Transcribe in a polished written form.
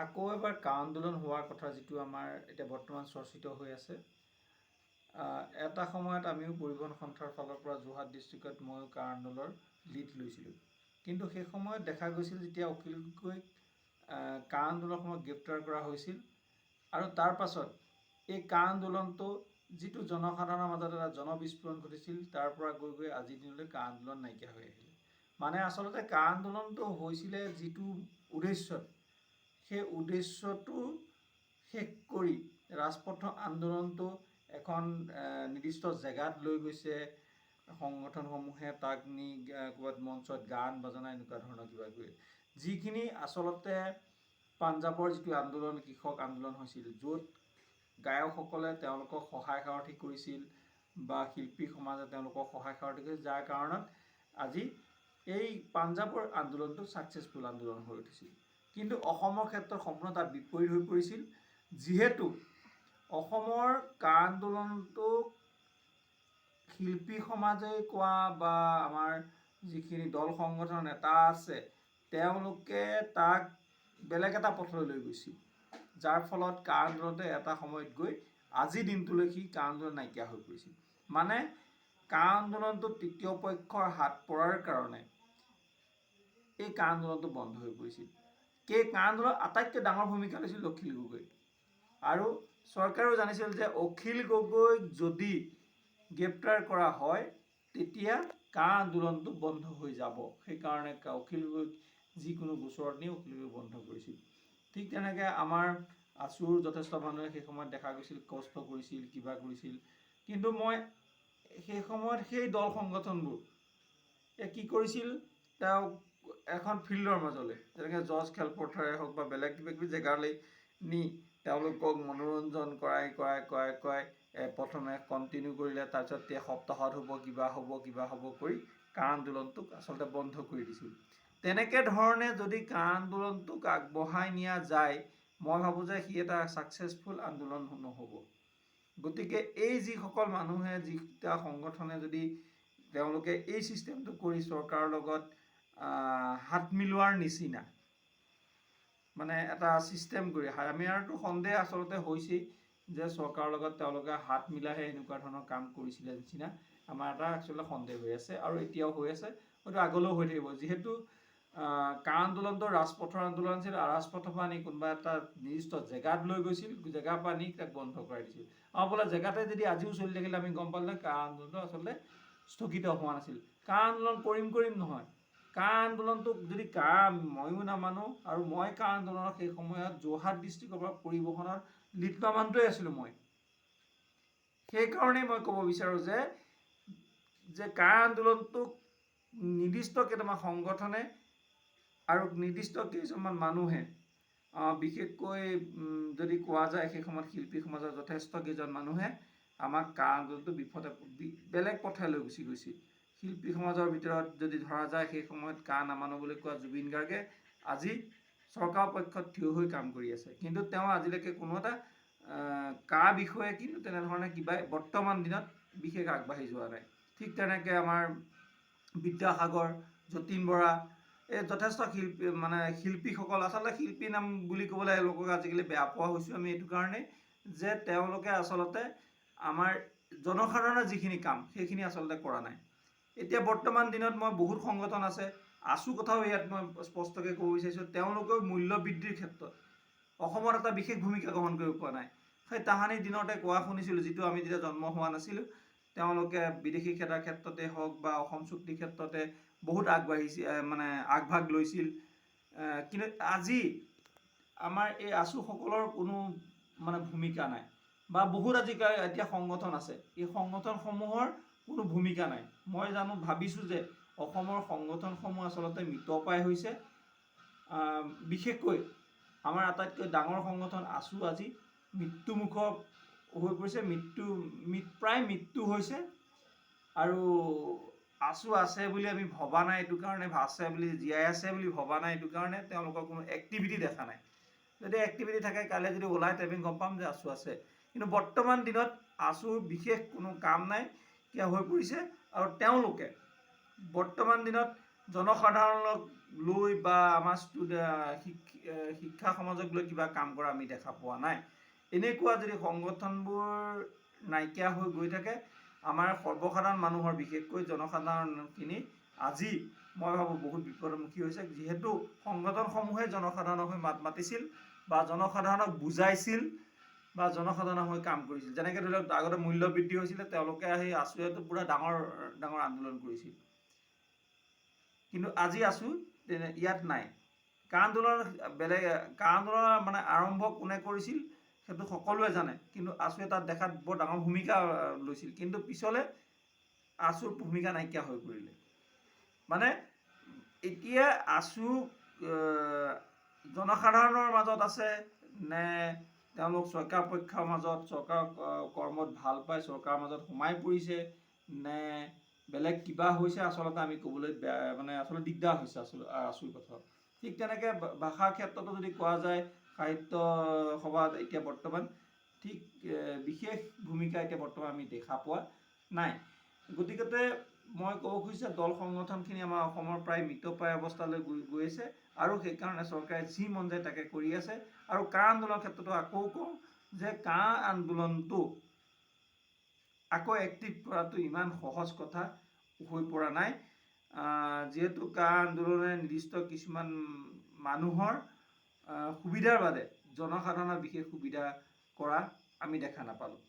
আকৌ এবাৰ কা আন্দোলন হোৱাৰ কথা যিটো আমাৰ এতিয়া বৰ্তমান চৰ্চিত হৈ আছে। এটা সময়ত আমিও পৰিবহণ সন্থাৰ ফালৰ পৰা যোৰহাট ডিষ্ট্ৰিক্টত ময়ো কা আন্দোলনৰ লিড লৈছিলোঁ। কিন্তু সেই সময়ত দেখা গৈছিল, যেতিয়া অখিল গগৈক কা আন্দোলনৰ সময়ত গ্ৰেপ্তাৰ কৰা হৈছিল আৰু তাৰ পাছত এই কা আন্দোলনটো যিটো জনসাধাৰণৰ মাজত এটা জনবিস্ফোৰণ ঘটিছিল, তাৰ পৰা গৈ গৈ আজিৰ দিনলৈ কা আন্দোলন নাইকিয়া হৈ আহিলে। মানে আচলতে কা আন্দোলনটো হৈছিলে যিটো উদ্দেশ্যত, সেই উদ্দেশ্যটো শেষ কৰি ৰাজপথৰ আন্দোলনটো এখন নিৰ্দিষ্ট জেগাত লৈ গৈছে সংগঠনসমূহে, তাক নি ক'ৰবাত মঞ্চত গান বাজনা এনেকুৱা ধৰণৰ কিবা কিবি, যিখিনি আচলতে পাঞ্জাৱৰ যিটো আন্দোলন, কৃষক আন্দোলন হৈছিল, য'ত গায়কসকলে তেওঁলোকক সহায় সাৰথি কৰিছিল বা শিল্পী সমাজে তেওঁলোকক সহায় সাৰথি কৰিছিল, যাৰ কাৰণত আজি এই পাঞ্জাৱৰ আন্দোলনটো ছাকচেছফুল আন্দোলন হৈ উঠিছিল। কিন্তু অসমৰ ক্ষেত্ৰত সম্পূৰ্ণ তাৰ বিপৰীত হৈ পৰিছিল, যিহেতু অসমৰ কা আন্দোলনটোক শিল্পী সমাজে কোৱা বা আমাৰ যিখিনি দল সংগঠনৰ নেতা আছে, তেওঁলোকে তাক বেলেগ এটা পথলৈ লৈ গৈছিল, যাৰ ফলত কা আন্দোলনতে এটা সময়ত গৈ আজিৰ দিনটোলৈ সি কা আন্দোলন নাইকিয়া হৈ পৰিছিল। মানে কা আন্দোলনটো তৃতীয় পক্ষৰ হাত পৰাৰ কাৰণে এই কা আন্দোলনটো বন্ধ হৈ পৰিছিল। সেই কা আন্দোলনত আটাইতকৈ ডাঙৰ ভূমিকা লৈছিল অখিল গগৈ আৰু চৰকাৰেও জানিছিল যে অখিল গগৈক যদি গ্ৰেপ্তাৰ কৰা হয়, তেতিয়া কা আন্দোলনটো বন্ধ হৈ যাব। সেইকাৰণে অখিল গগৈক যিকোনো গোচৰত নি অখিল গগৈক বন্ধ কৰিছিল। ঠিক তেনেকৈ আমাৰ আছুৰ যথেষ্ট মানুহে সেই সময়ত দেখা গৈছিল, কষ্ট কৰিছিল, কিবা কৰিছিল। কিন্তু মই সেই সময়ত সেই দল সংগঠনবোৰ কি কৰিছিল, তেওঁক এখন ফিল্ডৰ মাজলৈ, যেনেকৈ জজ খেলপথাৰে হওক বা বেলেগ কিবা কিবি জেগালৈ নি তেওঁলোকক মনোৰঞ্জন কৰাই কৰাই কৰাই কৰাই প্ৰথমে কণ্টিনিউ কৰিলে, তাৰপিছত সপ্তাহত হ'ব, কিবা হ'ব, কিবা হ'ব কৰি কা আন্দোলনটোক আচলতে বন্ধ কৰি দিছিল। তেনেকৈ ধৰণে যদি কা আন্দোলনটোক আগবঢ়াই নিয়া যায়, মই ভাবোঁ যে সি এটা ছাকচেছফুল আন্দোলন নহ'ব। গতিকে এই যিসকল মানুহে, যিকেইটা সংগঠনে যদি তেওঁলোকে এই ছিষ্টেমটো কৰি চৰকাৰৰ লগত হাত মিলোৱাৰ নিচিনা মানে এটা ছিষ্টেম কৰি, আমি আৰুতো সন্দেহ আচলতে হৈছেই যে চৰকাৰৰ লগত তেওঁলোকে হাত মিলাইহে এনেকুৱা ধৰণৰ কাম কৰিছিলে নিচিনা আমাৰ এটা আচলতে সন্দেহ হৈ আছে আৰু এতিয়াও হৈ আছে, হয়তো আগলৈও হৈ থাকিব। যিহেতু কা আন্দোলনটো ৰাজপথৰ আন্দোলন আছিল আৰু ৰাজপথৰ পৰা আনি কোনোবা এটা নিৰ্দিষ্ট জেগাত লৈ গৈছিল, জেগাৰ পৰা নি তাক বন্ধ কৰাই দিছিল। আৰু বোলে জেগাতে যদি আজিও চলি থাকিলে আমি গম পালোঁ কা আন্দোলনটো আচলতে স্থগিত হোৱা নাছিল। কা আন্দোলন কৰিম কৰিম নহয়, কা আন্দোলনটোক যদি কা ময়ো নামানো আৰু মই কা আন্দোলনৰ সেই সময়ত যোৰহাট ডিষ্ট্ৰিক্টৰ পৰা পৰিবহণৰ লিড লোৱা মানুহটোৱে আছিলোঁ মই। সেইকাৰণেই মই ক'ব বিচাৰোঁ যে কা আন্দোলনটোক নিৰ্দিষ্ট কেইটামান সংগঠনে আৰু নিৰ্দিষ্ট কেইজনমান মানুহে, বিশেষকৈ যদি কোৱা যায়, সেই সময়ত শিল্পী সমাজৰ যথেষ্ট কেইজন মানুহে আমাক কা আন্দোলনটো বিপথে বেলেগ পথে লৈ গুচি গৈছিল। শিল্পী সমাজৰ ভিতৰত যদি ধৰা যায়, সেই সময়ত কা নামানো বুলি কোৱা জুবিন গাৰ্গে আজি চৰকাৰৰ পক্ষত থিয় হৈ কাম কৰি আছে, কিন্তু তেওঁ আজিলৈকে কোনো এটা কা বিষয়ে কিন্তু তেনেধৰণে কিবা বৰ্তমান দিনত বিশেষ আগবাঢ়ি যোৱা নাই। ঠিক তেনেকৈ আমাৰ বিদ্যাসাগৰ, যতীন বৰা, এই যথেষ্ট শিল্পী, মানে শিল্পীসকল, আচলতে শিল্পী নাম বুলি ক'বলৈ এওঁলোকক আজিকালি বেয়া পোৱা হৈছোঁ আমি এইটো কাৰণেই যে তেওঁলোকে আচলতে আমাৰ জনসাধাৰণৰ যিখিনি কাম, সেইখিনি আচলতে কৰা নাই। এতিয়া বৰ্তমান দিনত মই বহুত সংগঠন আছে, আছু কথাও ইয়াত মই স্পষ্টকৈ ক'ব বিচাৰিছোঁ, তেওঁলোকেও মূল্য বৃদ্ধিৰ ক্ষেত্ৰত অসমত এটা বিশেষ ভূমিকা গ্ৰহণ কৰিব পৰা নাই। সেই তাহানি দিনতে কোৱা শুনিছিলোঁ, যিটো আমি যেতিয়া জন্ম হোৱা নাছিলোঁ, তেওঁলোকে বিদেশী খেদাৰ ক্ষেত্ৰতে হওক বা অসম চুক্তিৰ ক্ষেত্ৰতে বহুত আগবাঢ়িছিল, মানে আগভাগ লৈছিল। কিন্তু আজি আমাৰ এই আছুসকলৰ কোনো মানে ভূমিকা নাই বা বহুত আজিকালি এতিয়া সংগঠন আছে, এই সংগঠনসমূহৰ কোনো ভূমিকা নাই। মই জানো ভাবিছোঁ যে অসমৰ সংগঠনসমূহ আচলতে মৃতপ্ৰায় হৈছে। বিশেষকৈ আমাৰ আটাইতকৈ ডাঙৰ সংগঠন আছু আজি মৃত্যুমুখ হৈ পৰিছে, মৃত্যু প্ৰায় মৃত্যু হৈছে। আৰু আছু আছে বুলি আমি ভবা নাই এইটো কাৰণে, আছে বুলি, জীয়াই আছে বুলি ভবা নাই এইটো কাৰণে, তেওঁলোকৰ কোনো এক্টিভিটি দেখা নাই। যদি এক্টিভিটি থাকে, কাইলৈ যদি ওলায়, তেনে গম পাম যে আছু আছে। কিন্তু বৰ্তমান দিনত আছুৰ বিশেষ কোনো কাম নাই কিয় হৈ পৰিছে আৰু তেওঁলোকে বৰ্তমান দিনত জনসাধাৰণক লৈ বা আমাৰ শিক্ষা সমাজক লৈ কিবা কাম কৰা আমি দেখা পোৱা নাই। এনেকুৱা যদি সংগঠনবোৰ নাইকিয়া হৈ গৈ থাকে, আমাৰ সৰ্বসাধাৰণ মানুহৰ, বিশেষকৈ জনসাধাৰণখিনি আজি মই ভাবোঁ বহুত বিপদমুখী হৈছে। যিহেতু সংগঠনসমূহে জনসাধাৰণৰ হৈ মাত মাতিছিল বা জনসাধাৰণক বুজাইছিল বা জনসাধাৰণৰ হৈ কাম কৰিছিল। যেনেকৈ ধৰি লওক, আগতে মূল্য বৃদ্ধি হৈছিলে, তেওঁলোকে আহি আছুৱেতো পূৰা ডাঙৰ ডাঙৰ আন্দোলন কৰিছিল। কিন্তু আজি আছু তেনে ইয়াত নাই। কা আন্দোলন বেলেগ, কা আন্দোলনৰ মানে আৰম্ভ কোনে কৰিছিল সেইটো সকলোৱে জানে। কিন্তু আছুৱে তাত দেখাত বৰ ডাঙৰ ভূমিকা লৈছিল। কিন্তু পিছলৈ আছুৰ ভূমিকা নাইকিয়া হৈ পৰিলে। মানে এতিয়া আছু জনসাধাৰণৰ মাজত আছে নে তেওঁলোক চৰকাৰ পক্ষৰ মাজত, চৰকাৰৰ কৰ্মত ভাল পাই চৰকাৰৰ মাজত সোমাই পৰিছে নে বেলেগ কিবা হৈছে, আচলতে আমি ক'বলৈ বেয়া, মানে আচলতে দিগদাৰ হৈছে আচলতে আছুৰ কথা। ঠিক তেনেকৈ ভাষাৰ ক্ষেত্ৰতো যদি কোৱা যায়, সাহিত্য সভাত এতিয়া বৰ্তমান ঠিক বিশেষ ভূমিকা এতিয়া বৰ্তমান আমি দেখা পোৱা নাই। গতিকতে মই ক'ব খুজিছোঁ, দল সংগঠনখিনি আমাৰ অসমৰ প্ৰায় মৃতপ্ৰায় অৱস্থালৈ গৈ গৈ আছে আৰু সেইকাৰণে চৰকাৰে যি মন যায় তাকে কৰি আছে। আৰু কা আন্দোলনৰ ক্ষেত্ৰতো আকৌ কওঁ যে কা আন্দোলনটো আকৌ এক্টিভ কৰাটো ইমান সহজ কথা হৈ পৰা নাই, যিহেতু কা আন্দোলনে নিৰ্দিষ্ট কিছুমান মানুহৰ সুবিধাৰ বাদে জনসাধাৰণৰ বিশেষ সুবিধা কৰা আমি দেখা নাপালোঁ।